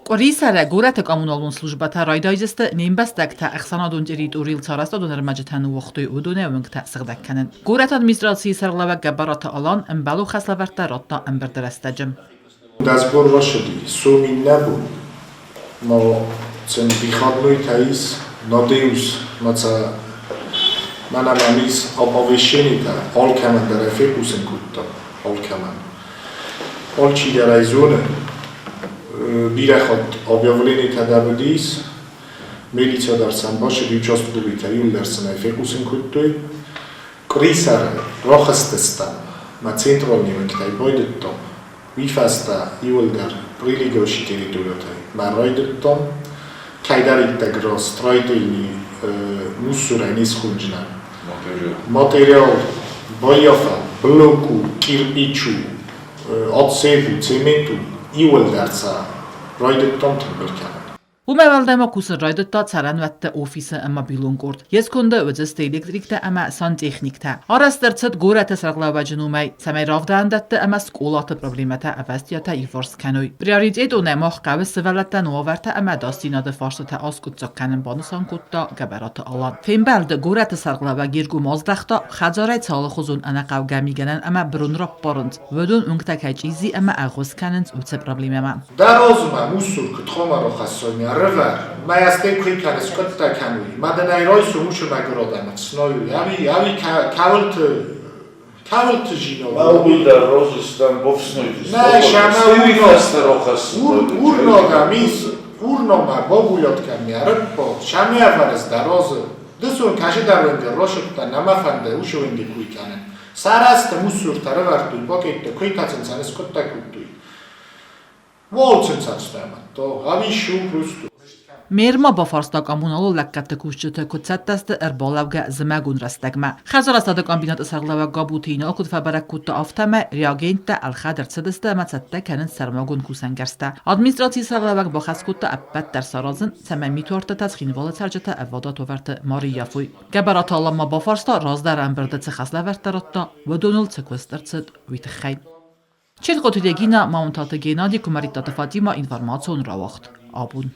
Къуырисӕры горӕты коммуналон службӕтӕ райдайдзысты не мбӕстӕгтӕ ӕхсӕнадон территорийыл цы арӕзтадон ӕрмӕджытӕ ныууагътой, уыдонӕй уынгтӕ сыгъдӕг кӕнын. Горӕты администрацийы сӕргълӕууӕг Гӕбӕраты Алан ӕмбӕлон хӕслӕвӕрдтӕ радта ӕмбырды рӕстӕджы. Дӕсбор рацыди, сом иннӕ бон ма сын выходной-та ис, надеюсь, ма цӕ мӕнӕ мӕм ис оповещение-тӕ, алкӕмӕн дӕр ӕй фехъусын кодтам, алкӕмӕн. Алчидӕр ӕй зоны, бирӕ хатт объявление-тӕ дӕр уыдис, милицӕ дӕр сӕм бацыди, участковыйтӕ иууылдӕр сын ӕй фехъусын кодтой. Къуырисӕры рахызтыстӕм, мӕ централон уынгтӕй байдыдтам, уый фӕстӕ иууылдӕр прилегающий территориятӕй мӕ райдыдтам, кӕйдӕриддӕр строительный мусорӕй не схонджынӕн. Материал баййафӕн блок у, кирпич у, отсев у, цемент у, иууылдӕр сӕ райдыдтам тымбыл кӕнын. Уымӕй уӕлдай ма кусын райдыдта цӕрӕнуӕтты офисы мобилон къорд. Йе сконды уыдысты электриктӕ ӕмӕ сантехниктӕ. Арӕзт ӕрцыд горӕты сӕргълӕууӕджы номӕй, цӕмӕй рӕвдауӕндӕтты ӕмӕ скъолаты проблемӕтӕ ӕвӕстиатӕй иуварс кӕной. Приоритетонӕй мах хъӕуы сывӕллӕттӕн уавӕртӕ ӕмӕ ӕдасдзинады фарстытӕ аскъуыддзаг кӕнын, банысан кодта Гӕбӕраты Алан. Фембӕлды горӕты сӕргълӕууӕг йе ргом аздӕхта, хӕдзарӕй цалыхуызон ӕнӕхъӕугӕ мигӕнӕн ӕмӕ бырон раппарынц, уыдон уынгтӕ кӕй чъизи ӕмӕ ӕгъуыз кӕнынц, уыцы проблемӕмӕ. Дӕ размӕ мусор куд хъуамӕ рахӕссой ме рывӕр, мӕ астӕу куй кӕны скъуыдтӕ кӕнуй, ма дын ӕй райсом усы мӕгуыр адӕмы фснайуй, ӕви, ӕви кӕуылты, кӕуылты зинон. Мӕ дӕр розыстӕн бофснойдзыстӕн. Нӕ, сӕмӕ урногӕ мис, урномӕ богуйот кӕми ӕрыппо, сӕми ӕвӕрыс дӕ розы. Дысон кӕсыдӕр уынджы росыдтӕн, нӕ мӕ фӕнды усы уынджы куй кӕнын. Сарӕзты мусуртӕ рывӕрдтой пакеттӕ, куыйтӕ сын сӕ ныскъуыдтӕ кодтой. Волцинцатстӕмӕ, авишу просто. Мэр ма бафарста коммуналон лӕггӕдты кусджыты, куыд цӕттӕ сты ӕрбалӕугӕ зымӕгон рӕстӕгмӕ. Хӕдзарадты комбинаты сӕргълӕууӕг Габуты Инал куыд фӕбӕрӕг кодта, афтӕмӕй реагенттӕ ӕлхӕд ӕрцыдысты ӕмӕ цӕттӕ кӕнынц сӕрмагонд кусӕнгӕрзтӕ. Администрацийы сӕргълӕууӕг бахӕс кодта ӕппӕт дӕр саразын, цӕмӕй митуардтытӕ Цхинвалы цӕрджытӕ ӕвадат уавӕрты ма рыййафой. Гӕбӕраты Алан ма бафарста, раздӕр ӕмбырды цы хӕслӕвӕрдтӕ радта, уыдоныл цы куыст ӕрцыд, уый тыххӕй. Челкъоты Регина, Маунтаты Геннади, Куымӕридтаты Фатимӕ информацион рауагъд. Абон.